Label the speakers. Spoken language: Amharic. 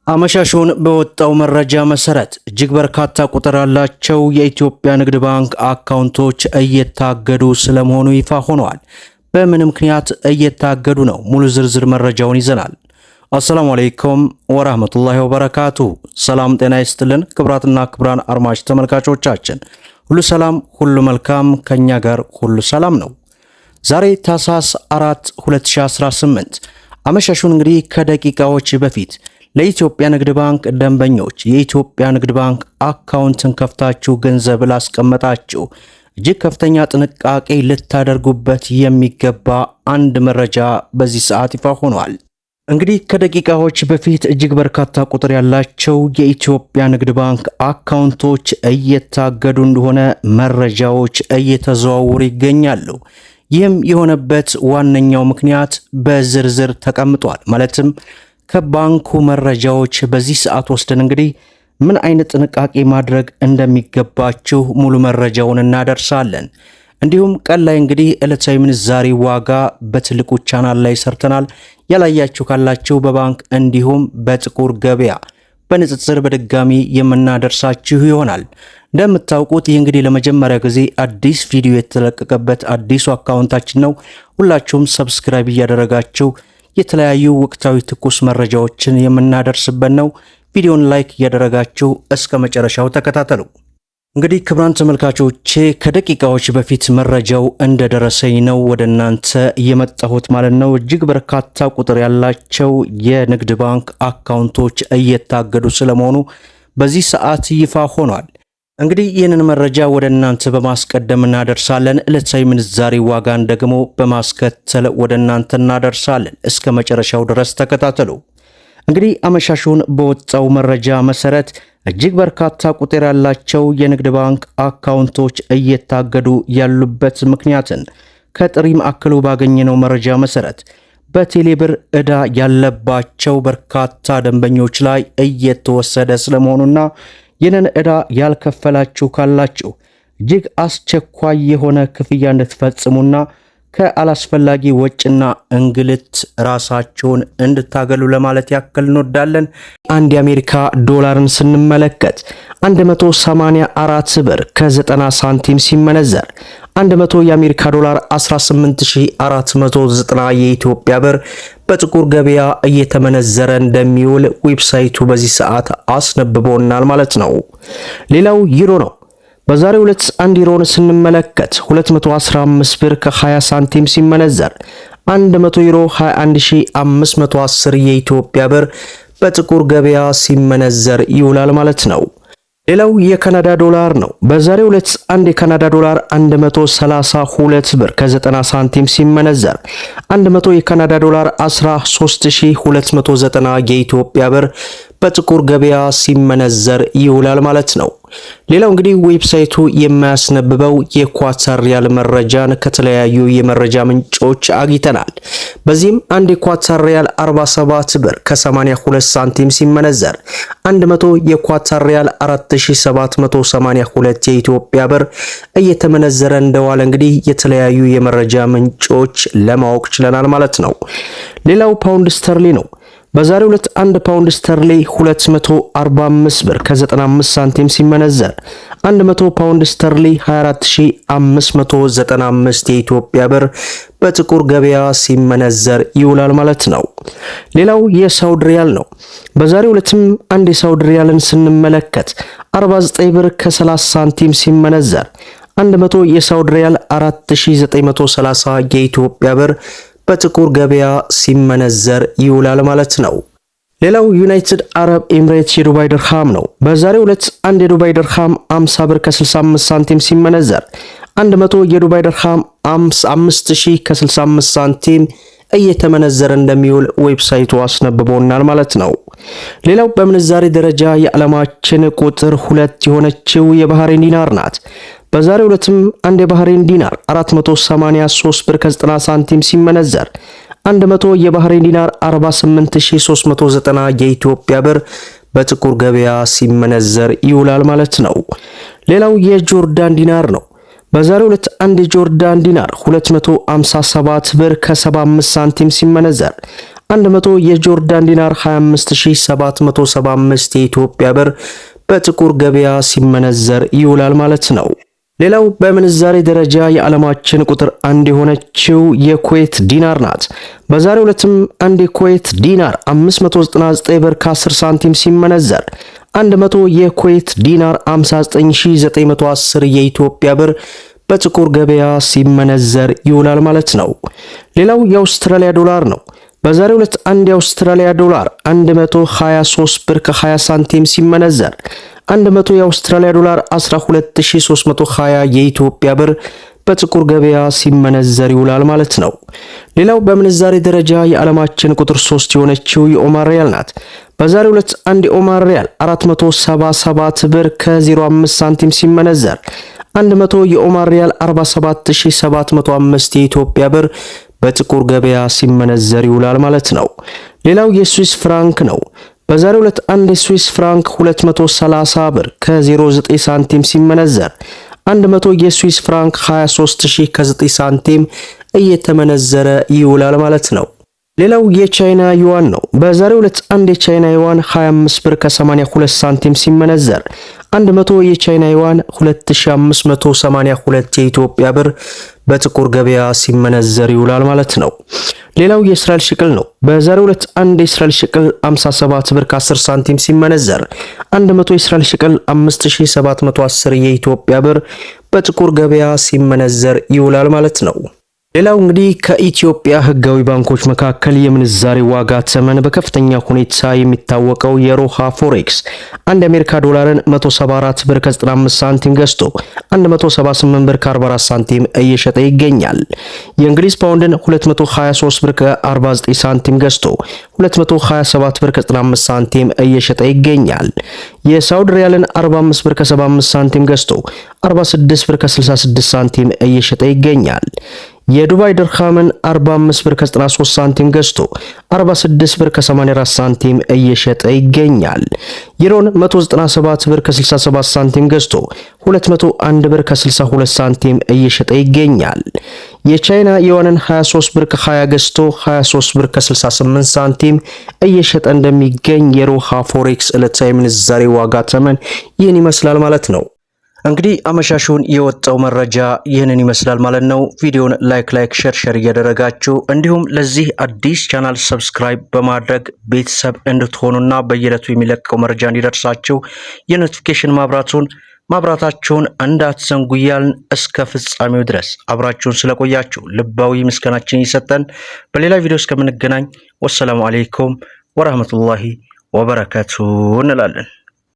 Speaker 1: አመሻሹን በወጣው መረጃ መሰረት እጅግ በርካታ ቁጥር ያላቸው የኢትዮጵያ ንግድ ባንክ አካውንቶች እየታገዱ ስለመሆኑ ይፋ ሆነዋል። በምን ምክንያት እየታገዱ ነው? ሙሉ ዝርዝር መረጃውን ይዘናል። አሰላሙ አለይኩም ወራህመቱላሂ ወበረካቱ። ሰላም ጤና ይስጥልን ክብራትና ክብራን አድማጭ ተመልካቾቻችን ሁሉ ሰላም ሁሉ መልካም፣ ከኛ ጋር ሁሉ ሰላም ነው። ዛሬ ታህሳስ 4 2018 አመሻሹን እንግዲህ ከደቂቃዎች በፊት ለኢትዮጵያ ንግድ ባንክ ደንበኞች የኢትዮጵያ ንግድ ባንክ አካውንትን ከፍታችሁ ገንዘብ ላስቀመጣችሁ እጅግ ከፍተኛ ጥንቃቄ ልታደርጉበት የሚገባ አንድ መረጃ በዚህ ሰዓት ይፋ ሆኗል። እንግዲህ ከደቂቃዎች በፊት እጅግ በርካታ ቁጥር ያላቸው የኢትዮጵያ ንግድ ባንክ አካውንቶች እየታገዱ እንደሆነ መረጃዎች እየተዘዋወሩ ይገኛሉ። ይህም የሆነበት ዋነኛው ምክንያት በዝርዝር ተቀምጧል። ማለትም ከባንኩ መረጃዎች በዚህ ሰዓት ወስደን እንግዲህ ምን አይነት ጥንቃቄ ማድረግ እንደሚገባችሁ ሙሉ መረጃውን እናደርሳለን። እንዲሁም ቀን ላይ እንግዲህ ዕለታዊ ምንዛሬ ዋጋ በትልቁ ቻናል ላይ ሰርተናል። ያላያችሁ ካላችሁ በባንክ እንዲሁም በጥቁር ገበያ በንጽጽር በድጋሚ የምናደርሳችሁ ይሆናል። እንደምታውቁት ይህ እንግዲህ ለመጀመሪያ ጊዜ አዲስ ቪዲዮ የተለቀቀበት አዲሱ አካውንታችን ነው። ሁላችሁም subscribe እያደረጋችሁ የተለያዩ ወቅታዊ ትኩስ መረጃዎችን የምናደርስበት ነው። ቪዲዮን like እያደረጋችሁ እስከ መጨረሻው ተከታተሉ። እንግዲህ ክቡራን ተመልካቾቼ ከደቂቃዎች በፊት መረጃው እንደደረሰኝ ነው ወደ እናንተ እየመጣሁት ማለት ነው። እጅግ በርካታ ቁጥር ያላቸው የንግድ ባንክ አካውንቶች እየታገዱ ስለመሆኑ በዚህ ሰዓት ይፋ ሆኗል። እንግዲህ ይህንን መረጃ ወደ እናንተ በማስቀደም እናደርሳለን። ዕለታዊ ምንዛሬ ዋጋን ደግሞ በማስከተል ወደ እናንተ እናደርሳለን። እስከ መጨረሻው ድረስ ተከታተሉ። እንግዲህ አመሻሹን በወጣው መረጃ መሰረት እጅግ በርካታ ቁጥር ያላቸው የንግድ ባንክ አካውንቶች እየታገዱ ያሉበት ምክንያትን ከጥሪ ማዕከሉ ባገኘነው መረጃ መሰረት በቴሌብር ዕዳ ያለባቸው በርካታ ደንበኞች ላይ እየተወሰደ ስለመሆኑና ይህንን ዕዳ ያልከፈላችሁ ካላችሁ እጅግ አስቸኳይ የሆነ ክፍያ እንድትፈጽሙና ከአላስፈላጊ ወጪና እንግልት ራሳቸውን እንድታገሉ ለማለት ያክል እንወዳለን። አንድ የአሜሪካ ዶላርን ስንመለከት 184 ብር ከ90 ሳንቲም ሲመነዘር 100 የአሜሪካ ዶላር 18490 የኢትዮጵያ ብር በጥቁር ገበያ እየተመነዘረ እንደሚውል ዌብሳይቱ በዚህ ሰዓት አስነብቦናል ማለት ነው። ሌላው ዩሮ ነው። በዛሬው ዕለት አንድ ዩሮን ስንመለከት 215 ብር ከ20 ሳንቲም ሲመነዘር 100 ዩሮ 21510 የኢትዮጵያ ብር በጥቁር ገበያ ሲመነዘር ይውላል ማለት ነው። ሌላው የካናዳ ዶላር ነው። በዛሬው ዕለት አንድ የካናዳ ዶላር 132 ብር ከ90 ሳንቲም ሲመነዘር 100 የካናዳ ዶላር 13290 የኢትዮጵያ ብር በጥቁር ገበያ ሲመነዘር ይውላል ማለት ነው። ሌላው እንግዲህ ዌብሳይቱ የማያስነብበው የኳታር ሪያል መረጃን ከተለያዩ የመረጃ ምንጮች አግኝተናል። በዚህም አንድ የኳታር ሪያል 47 ብር ከ82 ሳንቲም ሲመነዘር 100 የኳታር ሪያል 4782 የኢትዮጵያ ብር እየተመነዘረ እንደዋለ እንግዲህ የተለያዩ የመረጃ ምንጮች ለማወቅ ችለናል ማለት ነው። ሌላው ፓውንድ ስተርሊንግ ነው። በዛሬው ዕለት አንድ ፓውንድ ስተርሊንግ 245 ብር ከ95 ሳንቲም ሲመነዘር 100 ፓውንድ ስተርሊንግ 24595 የኢትዮጵያ ብር በጥቁር ገበያ ሲመነዘር ይውላል ማለት ነው። ሌላው የሳውዲ ሪያል ነው። በዛሬው ዕለትም አንድ የሳውዲ ሪያልን ስንመለከት 49 ብር ከ30 ሳንቲም ሲመነዘር 100 የሳውዲ ሪያል 4930 የኢትዮጵያ ብር በጥቁር ገበያ ሲመነዘር ይውላል ማለት ነው። ሌላው ዩናይትድ አረብ ኤምሬትስ የዱባይ ድርሃም ነው። በዛሬው ዕለት አንድ የዱባይ ድርሃም 50 ብር ከ65 ሳንቲም ሲመነዘር 100 የዱባይ ድርሃም 5000 ከ65 ሳንቲም እየተመነዘረ እንደሚውል ዌብሳይቱ አስነብቦናል ማለት ነው። ሌላው በምንዛሬ ደረጃ የዓለማችን ቁጥር ሁለት የሆነችው የባህሬን ዲናር ናት። በዛሬው ዕለትም አንድ የባህሬን ዲናር 483 ብር ከ90 ሳንቲም ሲመነዘር 100 የባህሬን ዲናር 48390 የኢትዮጵያ ብር በጥቁር ገበያ ሲመነዘር ይውላል ማለት ነው። ሌላው የጆርዳን ዲናር ነው። በዛሬው ዕለት አንድ የጆርዳን ዲናር 257 ብር ከ75 ሳንቲም ሲመነዘር 100 የጆርዳን ዲናር 25775 የኢትዮጵያ ብር በጥቁር ገበያ ሲመነዘር ይውላል ማለት ነው። ሌላው በምንዛሬ ደረጃ የዓለማችን ቁጥር አንድ የሆነችው የኩዌት ዲናር ናት። በዛሬው ዕለትም አንድ የኩዌት ዲናር 599 ብር ከ10 ሳንቲም ሲመነዘር 100 የኩዌት ዲናር 59910 የኢትዮጵያ ብር በጥቁር ገበያ ሲመነዘር ይውላል ማለት ነው። ሌላው የአውስትራሊያ ዶላር ነው። በዛሬው ዕለት አንድ የአውስትራሊያ ዶላር 123 ብር ከ20 ሳንቲም ሲመነዘር 100 የአውስትራሊያ ዶላር 12320 የኢትዮጵያ ብር በጥቁር ገበያ ሲመነዘር ይውላል ማለት ነው። ሌላው በምንዛሬ ደረጃ የዓለማችን ቁጥር 3 የሆነችው የኦማን ሪያል ናት። በዛሬው ዕለት አንድ የኦማን ሪያል 477 ብር ከ05 ሳንቲም ሲመነዘር 100 የኦማን ሪያል 47705 የኢትዮጵያ ብር በጥቁር ገበያ ሲመነዘር ይውላል ማለት ነው። ሌላው የስዊስ ፍራንክ ነው። በዛሬው ዕለት አንድ የስዊስ ፍራንክ 230 ብር ከ09 ሳንቲም ሲመነዘር 100 የስዊስ ፍራንክ 23000 ከ9 ሳንቲም እየተመነዘረ ይውላል ማለት ነው። ሌላው የቻይና ዩዋን ነው። በዛሬው ዕለት አንድ የቻይና ዩዋን 25 ብር ከ82 ሳንቲም ሲመነዘር 100 የቻይና ዩዋን 2582 የኢትዮጵያ ብር በጥቁር ገበያ ሲመነዘር ይውላል ማለት ነው። ሌላው የእስራኤል ሽቅል ነው። በዛሬው ዕለት አንድ የእስራኤል ሽቅል 57 ብር ከ10 ሳንቲም ሲመነዘር 100 የእስራኤል ሽቅል 5710 የኢትዮጵያ ብር በጥቁር ገበያ ሲመነዘር ይውላል ማለት ነው። ሌላው እንግዲህ ከኢትዮጵያ ሕጋዊ ባንኮች መካከል የምንዛሬ ዋጋ ተመን በከፍተኛ ሁኔታ የሚታወቀው የሮሃ ፎሬክስ አንድ የአሜሪካ ዶላርን 174 ብር ከ95 ሳንቲም ገዝቶ 178 ብር ከ44 ሳንቲም እየሸጠ ይገኛል። የእንግሊዝ ፓውንድን 223 ብር ከ49 ሳንቲም ገዝቶ 227 ብር ከ95 ሳንቲም እየሸጠ ይገኛል። የሳውዲ ሪያልን 45 ብር ከ75 ሳንቲም ገዝቶ 46 ብር ከ66 ሳንቲም እየሸጠ ይገኛል። የዱባይ ድርሃምን 45 ብር ከ93 ሳንቲም ገዝቶ 46 ብር ከ84 ሳንቲም እየሸጠ ይገኛል። ዩሮን 197 ብር ከ67 ሳንቲም ገዝቶ 201 ብር ከ62 ሳንቲም እየሸጠ ይገኛል። የቻይና ዩዋንን 23 ብር ከ20 ገዝቶ 23 ብር ከ68 ሳንቲም እየሸጠ እንደሚገኝ የሮሃ ፎሬክስ ዕለታዊ ምንዛሬ ዋጋ ተመን ይህን ይመስላል ማለት ነው። እንግዲህ አመሻሹን የወጣው መረጃ ይህንን ይመስላል ማለት ነው። ቪዲዮን like share share እያደረጋችሁ እንዲሁም ለዚህ አዲስ ቻናል subscribe በማድረግ ቤተሰብ እንድትሆኑና በየዕለቱ የሚለቀው መረጃ እንዲደርሳችሁ የ notification ማብራቱን ማብራታችሁን እንዳትዘንጉ እያልን እስከ ፍጻሜው ድረስ አብራችሁን ስለቆያችሁ ልባዊ ምስጋናችን ይሰጠን። በሌላ ቪዲዮ እስከምንገናኝ والسلام عليكم ورحمة الله وبركاته እንላለን።